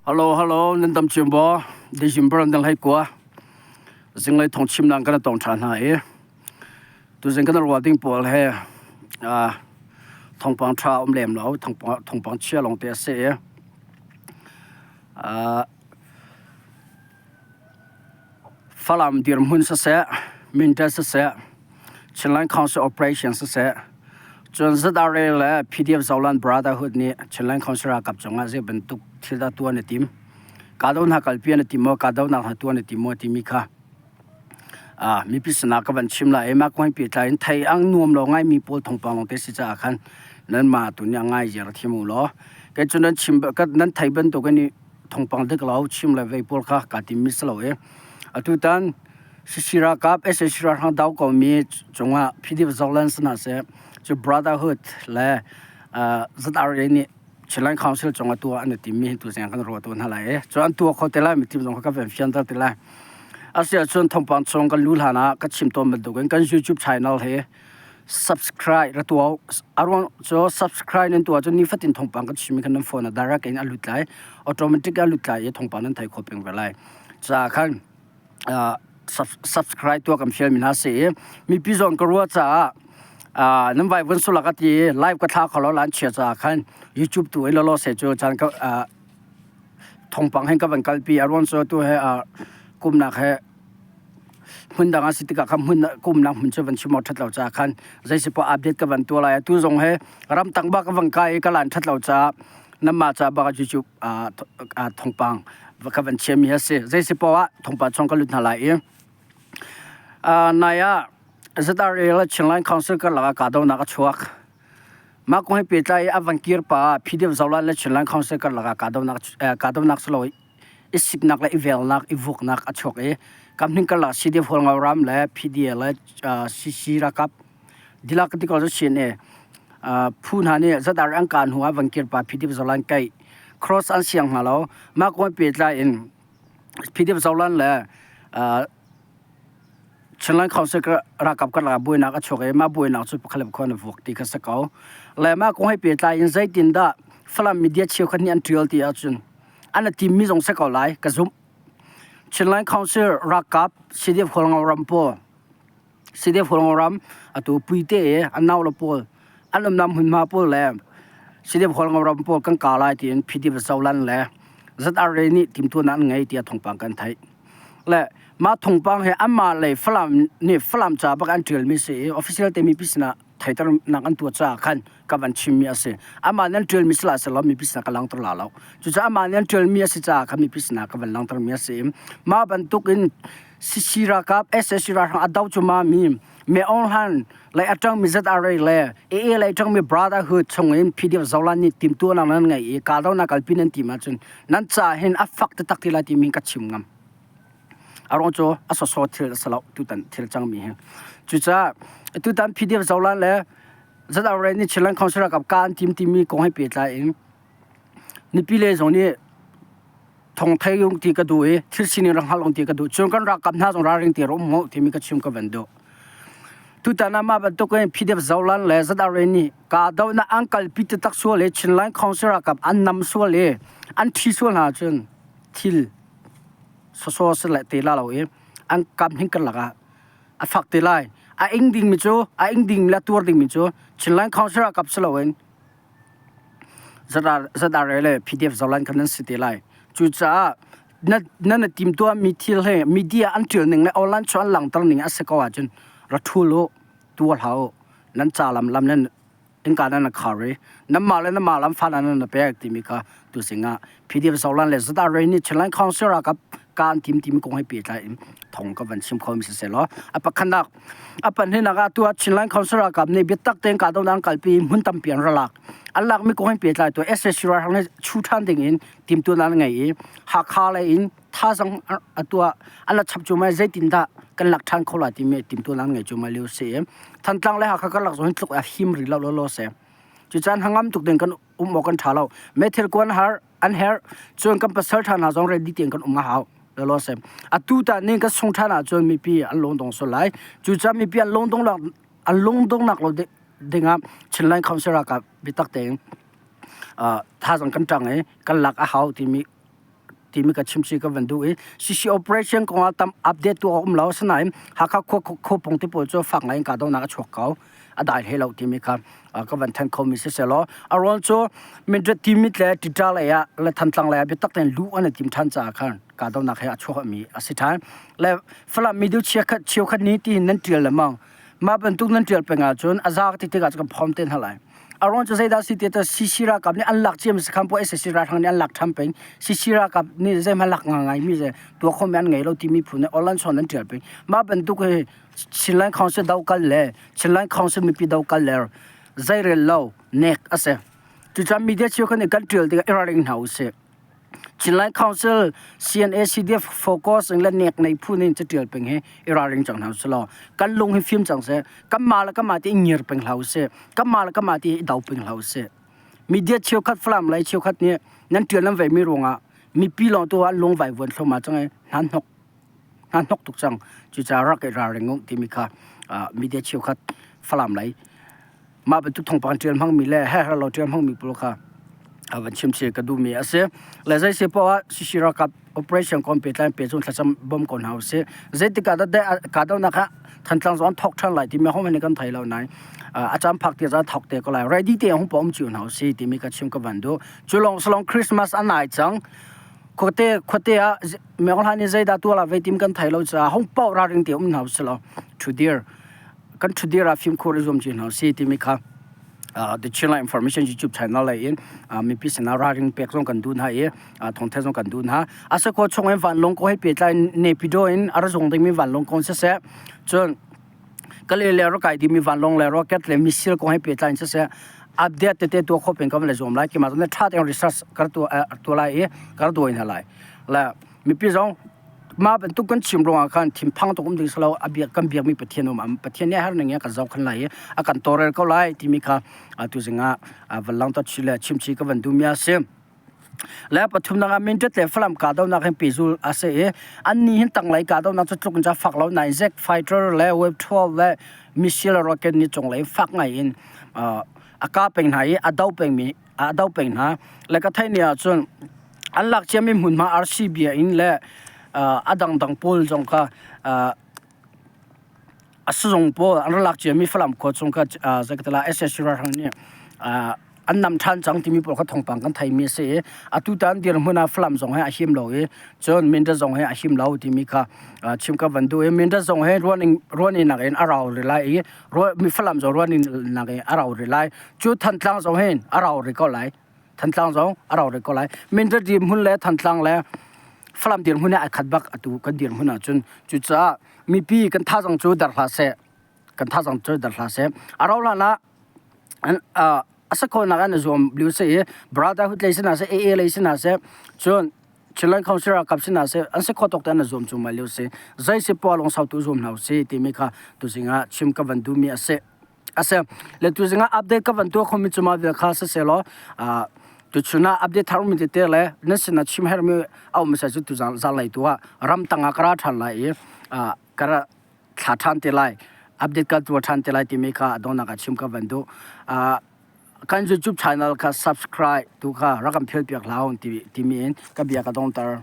Hello, hello, nan dam cio maw? December nan hlei kua. Zinglei thong chimnak kan tong ṭhan hna i tuzing kan ruah ding pawl he thawngpang ṭha um lem lo, thawngpang chia lawng te a si i Falam dirhmun siseh, Mindat siseh, Chinland Council Operation siseh, cun ZRA le PDF Zoland Brotherhood nih Chinland Council ralkap cungah zei bantuk thil dah tuah an i tim? Kahdohnak kalpi an i tim maw? Kahdohnak hna tuah an i tim maw timi kha mipi sinah ka van chim lai i mah kong he pehtlai in thei ang nuam lo ngaimi pawl thawngpang lawng te si caah khan nanmah tu nih a ngai ziar thiam u law kei cu nan chim nan thei bantukin thawngpang dik lo chim le vei pawl kha kaa timmi si lo i atutan CC ralkap sac ralhrang do ko mi cungah PDF Zoland sinah seh cu Brotherhood le ZRA nih Chinland Council cungah tuah an i timmi hi tuzing kan ruah tawn hna lai i cu an tuah kho te lai mi tim zong kha ka van fianter te lai. Asiahcun thawngpang chung kan lu hlan ah ka chim tawn bantukin kan YouTube channel hi subscribe ra tuah aruang cu subscribe nan tuah cun nifatin thawngpang kan chimmi khan nan phone ah direct in a lut lai automatic a lut lai i thawngpang nan thei kho peng ve lai caah khan subscribe tuah kan fialmi hna si i mipi zawn ka ruah caah nan vai vun sulak a ti i live ka thla kho lo lan chia caah khan YouTube tu in lawlaw se cu caan ka thawngpang hin ka van kalpi aruang cu tu he kumnak he Hmundang a si tikah khan hmun umnak hmun cu van chim awk ṭhat lo caah khan zeisipoah update ka van tuah lai. Atu zong hi ramtang bak ka van kai i ka lan ṭhat lo caah nanmah ca bak ah YouTube thawngpang ka van chiami a si. Zeisipoah thawngpang chung ka lut hna lai i nai ah ZRA le Chinland Council karlak ah kahdohnak a chuak. Mah kong he pehtlai i a van kir pah ah PDF Zoland le Chinland Council karlak ah kahdohnak kahdohnak si lo i siknak le i velnak i vuknak a chuak i kamhning karlak CDF Hualngo ram le PDA le CC ralkap dilak ti ko cu CNA phu hna nih zadar an kaan hnu ah van kirpa PDF Zolan kai cross an siang hna lo mah kong pehtlai in PDF Zolan le Chinland Council ralkap karlak ah buainak a chuak i mah buainak cu pakhat le pakhat an vuak ti kha si ko. Le mah kong he pehtlai in zeitindah Falam media cheukhat nih an ṭial ti ahcun an i timmi zong si ko lai ka zumh. Chinland Council ralkap CDF Hualngo ram pawl CDF Hualngo ram atu Puite i an nau le pawl an umnak hmunhma pawl le CDF Hualngo ram pawl kan ka lai tiin PDF Zoland le ZRA nih timhtuahnak an ngei tiah thawngpang kan theih. Le mah thawngpang hi anmah lei Falam nih Falam ca bak an ṭialmi si i official te mipi sinah theiternak an tuah caah khan ka van chimmi a si. Amah nih an ṭialmi si la selaw mipi sinah ka langhter la lo. Cucaah amah nih an ṭialmi a si caah khan mipi sinah ka van langhtermi a si i mah bantuk in CC ralkap sac ralhrang a do cuma mi Me Aung Hlaing lei a ṭangmi ZRA le AA lei ṭangmi Brotherhood chungin PDF Zolan nih timhtuahnak nan ngeih i kahdohnak kalpi nan tim ahcun nan ca hin a fak taktak ti lai timi ka chim ngam. A ruang cu a sawsawh thil a si lo tutan thil cangmi hi. Cucaah tutan PDF Zolan le ZRA nih Chinland Council ralkap ka an tim timi kong he pehtlai in mipi le zong nih thong thei ung ti ka duh i thil sining rak hngalh ung ti ka duh. Cun kan ralkap hna zong ralring te rak um mu timi ka chim ka van duh. Tutan ah mah bantuk in PDF Zolan le ZRA nih kahdohnak an kalpi taktak sual i Chinland Council ralkap an nam sual i an ṭhi sual hna ahcun thil sawsaw si le te la lo i an kap hing karlak ah a fak te lai. A ing dingmi cu a ing dingmi le a tuar dingmi cu Chinland Council ralkap si loin ZRA le PDF Zolan khan nan si te lai. Cucaah na na timtuahmi thil hi media an ṭial ning le online cu an langhter ning a si ko ahcun ra ṭhul u, tuar hlah u. Nan ca lam lam nan innka nan khar i nanmah le nanmah lam fa nan na pek timi kha tuzing ah PDF Zolan le ZRA nih Chinland Council ralkap ka an tim timi kong he pehtlai in thong ka van chim kho mi siseh law a pakhatnak a pahnihnak ah tu ah Chinland Council ralkap nih biatak tein kahdohnak an kalpi i hmun tampi an ra lak an lakmi kong he pehtlai tu SAC ralhrang nih chu ṭhan ding in timhtuahnak an ngei i Hakha lei in thazang a tuah an la chap cu mai zeitindah kan lak ṭhan kho lai timi timhtuahnak an ngei cu mai lio si i Thantlang le Hakha karlak zong hin tluk a him rih lo law se cucaan hangam tuk ding kan um awk kan ṭha lo meithil kuan har an herh cun kan pasal ṭha hna zong ready tein kan um a hau law se atu ta ning kan sung ṭhan ahcun mipi an lungdong sual lai cucaah mipi an lungdong an lungdongnak lo dingah Chinland Council ralkap biatak tein thazang kan ṭang i kan lak a hau timi. timi ka chimchi ka van duh i CC operation kong ah tam update tu a um lo. Asinain Hakha khua khuapung te pawl cu fak ngai in kahdohnak a chuak ko. A dai hlei lo timi kha ka van then khomi si selaw a ruang cu Mindat Timit le Tita lei ah le Thantlang lei ah biatak tein luh an i tim ṭhan caah khan kahdohnak he a chuakmi a si ṭhan. Le Falam midu chiakhat cheukhat nih tihin nan ṭial lengmang. Mah bantuk nan ṭial peng ahcun a za ti tikah cun kan phom te hna lai. A ruang cu zeidah si ti te CC ralkap nih an lak ciami sakhan paoh SAC ralhrang nih an lak ṭhan peng. CC ralkap nih zeihmanh lak ngaingaimi ze tuah khomi an ngei lo timi phu nih online chawn an ṭial peng. Mah bantuk hi Chinland Council do kal le Chinland Council mipi do kal le zeirel lo nek a si. Cucaah media cheukhat nih kan ṭial tikah i ralring hna usih. Chinland Council CNA CDF focus in le nek nei phu nih catial peng hi i ralring cang hna usih law kan lung hi fim cang seh. Kanmah le kanmah ti i ngir peng hlah usih. Kanmah le kanmah ti i do peng hlah usih. Media cheukhat Falam lei cheukhat nih nan ṭial nan veimi ruangah mipi lawng tu ah lung vaivuan thluahmah cang i hna hnok hna hnok tuk cang. Cucaah rak i ralring u timi kha media cheukhat Falam lei mah bantuk thawngpang ṭial hmangmi le herh lo ṭial hmangmi pawl kha van chim si ka duhmi a si. Le zei si poah CC ralkap operation kong pehtlai pe cun thlacam bawm ko hna usih. Zeitik ah dah kahdohnak ah Thantlang zong an thawk ṭhan lai timi hohmanh nih kan thei lo nain a caan phak ti caan thawk te ko lai. Ready te hung pom cio hna usih timi ka chim ka van duh. Cu lawng salong Christmas a nai cang. Khuate khuate ah Meng Hlan nih zeidah tuah la vei tim kan thei lo caah hung paoh ralring te um hna usih law ṭhudir kan ṭhudir ah fimkhur i zuam cio hna usih timi kha The Chinland Information YouTube channel lei in mipi sinah ralring pek zong kan duh hna i thawngtha zong kan duh hna. A si khawh chung in vanlawng ko he pehtlai Naypyidaw in a ra zung dingmi vanlawng kong siseh, cun Kalay le rak kai dingmi vanlawng le rocket le missile kong he pehtlai in siseh, update tete tuah khawh peng kan le zuam lai. Keimah zong nih ṭha tein research ka tuah lai i ka rak tuah hna lai. Le mipi zong mah bantuk kan chim ruangah khan thinphang tuk um ding si lo a biak kan biakmi Pathian um Pathian nih a herh ning in a kan zohkhan lai i a kan tawlrel ko lai timi kha tuzing ah van langhter chih le chimchih ka van duhmi a si. Le pathumnak ah Mindat le Falam kahdohnak hin pehzul a si i annih hin tanglei kahdohnak cu tluk in ca fak lo nain Jet fighter le Wave 12 le missile rocket nih cunglei fak ngai in a kah peng hna i a do pengmi a do peng hna. Le ka theih ni ahcun an lak ciami hmunhma RC bia in le a dangdang pawl zong kha a sizung pawl an rak lak ciami Falam khua chung kha zeikatala SSC ralhrang nih an nam ṭhan cang timi pawl kha thawngpang kan theimi a si i atutan dirhmun ah Falam zong he a him lo i cun Mindat zong he a him lo timi kha chim ka van duh i Mindat zong he ruahning in a rau rih lai i Falam zong ruahning in a rau rih lai cu Thantlang zong hin a rau rih ko lai. Thantlang zong a rau rih ko lai. Mindat dirhmun le Thantlang le Falam dirhmun he ai khat bak atu kan dirhmun ahcun cucaah mipi kan thazaang cu dar hlah seh kan thazaang cu dar hlah seh a rau hlan ah a si khawhnak an i zuam lio si i brotherhood lei si hna seh AA lei si hna seh cun Chinland Council ralkap si hna seh an si khawh tawk te an i zuam cuahmah lio si zei si poah lungsau tu zuam hna usih timi kha tuzing ah chim ka van duhmi a si. A si. Le tuzing ah update ka van tuah khomi cu mah vial kha siselaw tuchun ah update thar ummi tete le nan sinah chim herhmi a um seh cu tuzan zanlei tu ah ramtang ah ka ra ṭhan lai i ka ra thla ṭhan te lai update ka tuah ṭhan te lai timi kha a donghnak ah chim ka van duh. Kan YouTube channel kha subscribe tu kha rak kan philpiak hlah u timi in ka bia ka dongter.